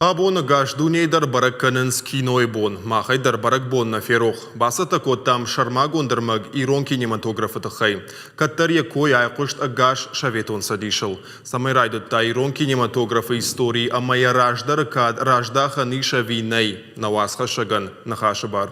Абон ӕгас дунейы дӕр бӕрӕг кӕнынц кинойы бон. Махӕй дӕр бӕрӕгбон нӕ ферох. Бацӕттӕ кодтам сӕрмагонд ӕрмӕг ирон кинематографы тыххӕй. Кӕддӕр йӕ кой айхъуыст ӕгас Советон Цӕдисыл. Цӕмӕй райдыдта ирон кинематографы истори ӕмӕ йӕ раздӕры кад раздахӕн ис ӕви нӕй, нӕ уацхӕссӕгӕн ныхасы бар.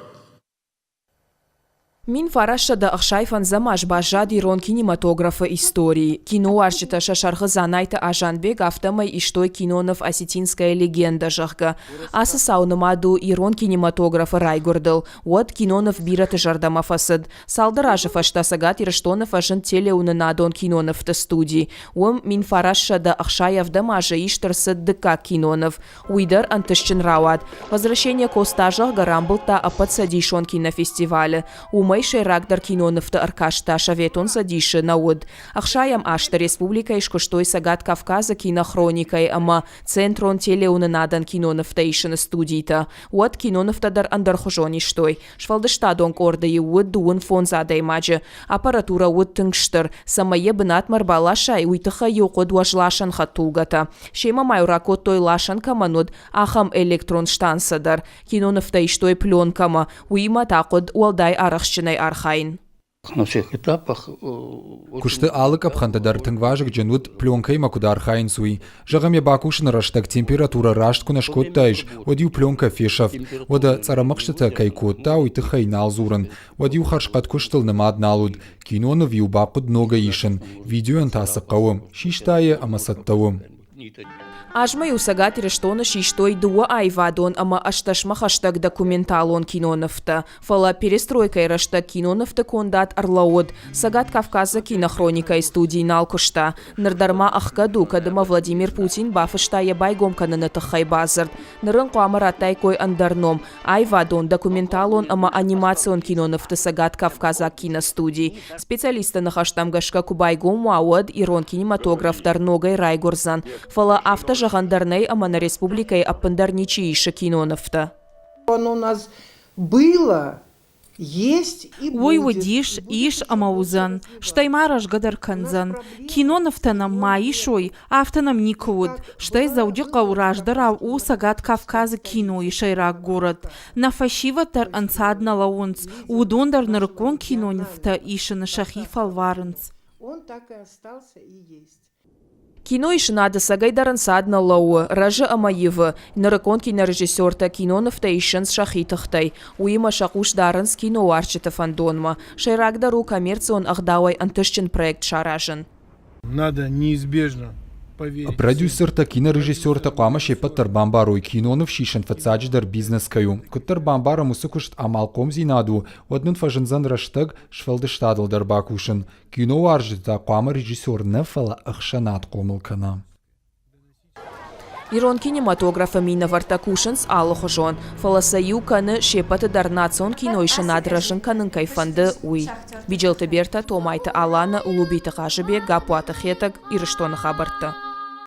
1965 аз баззад ирон кинематографы историйы. Киноуарзджытӕ сӕ сӕргъы Дзанайты Азанбег, афтӕмӕй истой киноныв «Осетинская легенда», зӕгъгӕ. Ацы цау нымад у ирон кинематографы райгуырдыл. Уӕд киноныв бирӕты зӕрдӕмӕ фӕцыд. Цалдӕр азы фӕстӕ Цӕгат Ирыстоны фӕзынд телеуынынадон кинонывты студи. Уым 1967 азы ист ӕрцыд дыккаг киноныв. Уый дӕр ӕнтыстджын рауад. Возвращение Коста, зӕгъгӕ, рамбылдта ӕппӕтцӕдисон кинофестивалы. Уымӕй сӕйрагдӕр кинонывты ӕркаст та Советон Цӕдисы нӕ уыд. Ӕхсайӕм азты республикӕйы скуыстой Цӕгат Кавказы кинохроникӕйы ӕмӕ Центрон телеуынынадӕн кинонывтӕ исыны студитӕ. Уӕд кинонывтӕ дӕр ӕндӕрхуызон истой. Сфӕлдыстадон къорды-иу уыд 35 адӕймаджы. Аппаратурӕ уыд тынг стыр. Цӕмӕй йӕ бынатмӕ ӕрбаласай, уый тыххӕй-иу хъуыд уӕзласӕн хӕдтулгӕтӕ. Семӕ ма-иу ракодтой ласӕн кӕмӕн уыд, ахӕм электрон станцӕ дӕр. Кинонывтӕ истой пленкӕмӕ, уыимӕ та хъуыд уӕлдай арӕхстджынӕй архайын. На всех этапах Куысты алы къӕпхӕнты дӕр тынг вазыгджын уыд, пленкӕимӕ куыд архайынц, уый. Зӕгъӕм, йӕ бакусыны рӕстӕг температурӕ раст куы нӕ скодтаис, уӕд-иу пленкӕ фесӕфт. Уӕдӕ цъӕрӕмыхстытӕ кӕй кодта, уый тыххӕй нал дзурын. Уӕд-иу хӕрзхъӕд куыстыл нымад нал уыд. Киноныв-иу бахъуыд ногӕй исын. Видеойӕн та цы хъӕуы? Систа йӕ ӕмӕ цӕттӕ у. Азмӕ-иу Цӕгат Ирыстоны систой дыууӕ аивадон ӕмӕ ӕстӕсмӕ хӕстӕг документалон кинонывтӕ. Фӕлӕ перестройкӕйы рӕстӕг кинонывты кондад ӕрлӕууыд. Цӕгат Кавказы кинохроникӕйы студи нал куыста. Ныр дӕр ма ӕхгӕд у, кӕд ӕмӕ Владимир Путин бафыста йӕ байгом кӕныны тыххӕй бадзырд. Ныр ын хъуамӕ радтаиккой ӕндӕр ном, аивадон, документалон ӕмӕ анимацион кинонывты Цӕгат-Кавказаг киностуди. Специалистты ныхӕстӕм гӕсгӕ куы байгом уа, уӕд ирон кинематограф дӕр ногӕй райгуырдзӕн. Фӕлӕ афтӕ зӕгъӕн дӕр нӕй ӕмӕ нӕ республикӕйы ӕппындӕр ничи исы кинонывтӕ. Он у нас было Уый уыдис, ис ӕмӕ уыдзӕн, стӕй ма рӕзгӕ дӕр кӕндзӕн. Кинонывтӕ нӕм ма исой, афтӕ нӕм никуы уыд. Стӕй Дзӕуджыхъӕу раздӕрау у Цӕгат Кавказы кинойы сӕйраг горӕт. Нӕ фӕсивӕд дӕр ӕнцад нӕ лӕууынц, уыдон дӕр нырыккон кинонывтӕ исыны сӕхи фӕлварынц. Он так и остался и есть. Киноисынад ӕцӕгӕй дӕр ӕнцад нӕ лӕууы, рӕзы ӕмӕ ивы. Нырыккон кинорежиссертӕ кинонывтӕ исынц сӕхи тыхтӕй. Уыимӕ сӕ хъус дарынц киноуарзджыты фӕндонмӕ. Сӕйрагдӕр у коммерцион ӕгъдауӕй ӕнтыстджын проект саразын. Надо неизбежно поверить. Продюсертӕ, кинорежиссертӕ хъуамӕ се ппӕт дӕр бамбарой, киноныв сисын фыццаджыдӕр бизнес кӕй у. Куыддӕр бамбарӕм уыцы куыст амалхъомдзинад у, уӕд нын фӕзындзӕн рӕстӕг сфӕлдыстадыл дӕр бакусын. Киноуарзджытӕ хъуамӕ режиссер нӕ, фӕлӕ ӕхсӕнад хъомыл кӕна. Ирон кинематографы минӕвӕрттӕ кусынц алыхуызон, фӕлӕ сӕ иу кӕны, се ппӕты дӕр национ киноисынад рӕзын кӕнын кӕй фӕнды, уый. Биджелты Бертӕ, Томайты Алана, Улубиты Хъазыбег, Гаппуаты Хетӕг, Ирыстоны хабӕрттӕ.